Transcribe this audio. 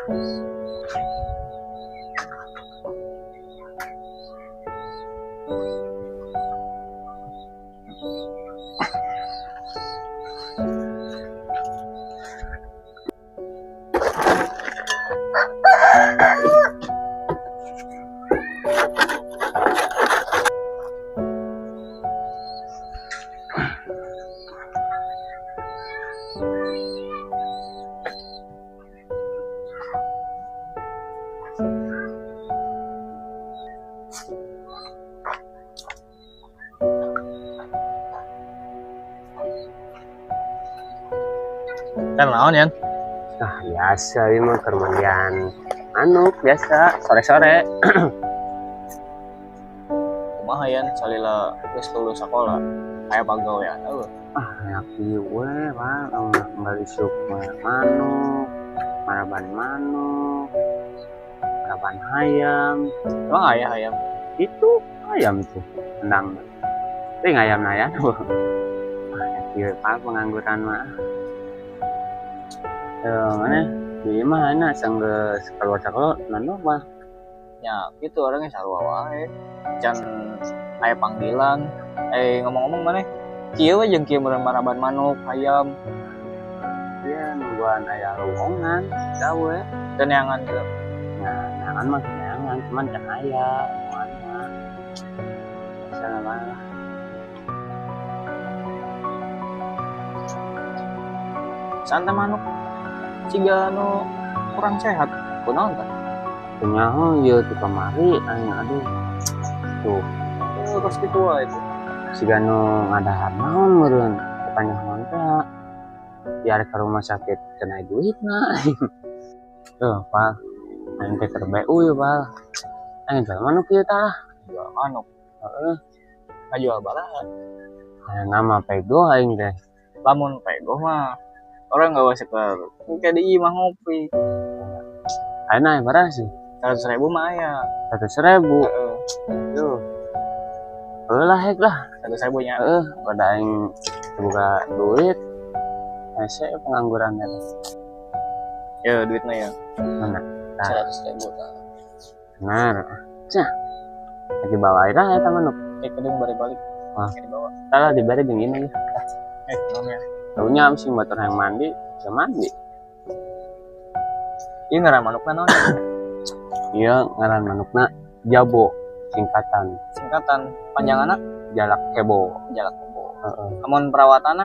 Kan naon, Yan? Ah, biasa ini mah keur mandian manuk biasa sore-sore. Kumaha, Yan, salila geus lulus sekolah? Aya pagawean euweuh? Ah, aya kieu we, Pak, unggal isuk mah manuk, maraban manuk, maraban hayam. Emang aya hayam? Itu ayam tuh, tendang. Ting ayam na ya. Ah, aya kieu, Pak, pengangguran mah. Eh, mana? Di mana sanggeus keluar sekolah nandok mah? Ya, gitu orangnya sarua wae. Can aya panggilan. Eh, ngomong-ngomong maneh kieu we jeung kieu meureun maraban manuk, hayam? Iya, nungguan aya lowongan gawe. Dan neangan gitu. Nah, neangan mah neangan, cuman can aya lowongan mah. Bisa mah. Santai manuk siga nu kurang sehat. Kunaon tah? Kunyaho ieu ti kamari aing, aduh. Tuh. Oh, kos kitu wae itu. Siga nu ngadahar naon meureun, kepanyahoan teh. Biar ke rumah sakit kena duit nah. Tuh, Pak. Aing teh keur BU ieu, Pak. Aing jual manuk ieu tah. Jual manuk. Heeh. Ngajual baraha? Hayang mah pego aing teh. Lamun pego mah orang nggak usah ke kayak di imah ngopi. Ayeuna aya baraha sih? 100.000 mah aya. 100.000. Heeh. Tuh. Heuh lah, hek lah. 100.000 nya. Heeh, pada aing boga duit. Hese pengangguran eta. Ya, duitnya ya. Mana? Tah. 100.000 tah. Benar. Cah. Lagi bawa air lah eta manuk. Eh, kedung balik-balik. Wah. Kayak dibawa. Tah lah dibere jeung ini. Eh, naon ya? Taunya sing batur yang mandi, bisa mandi. Ieu ngaran manukna naon? Iya, ngaran manukna Jabo, singkatan. Singkatan. Panjanganna? Jalak Kebo. Jalak Kebo. Heeh. Amun perawatanna?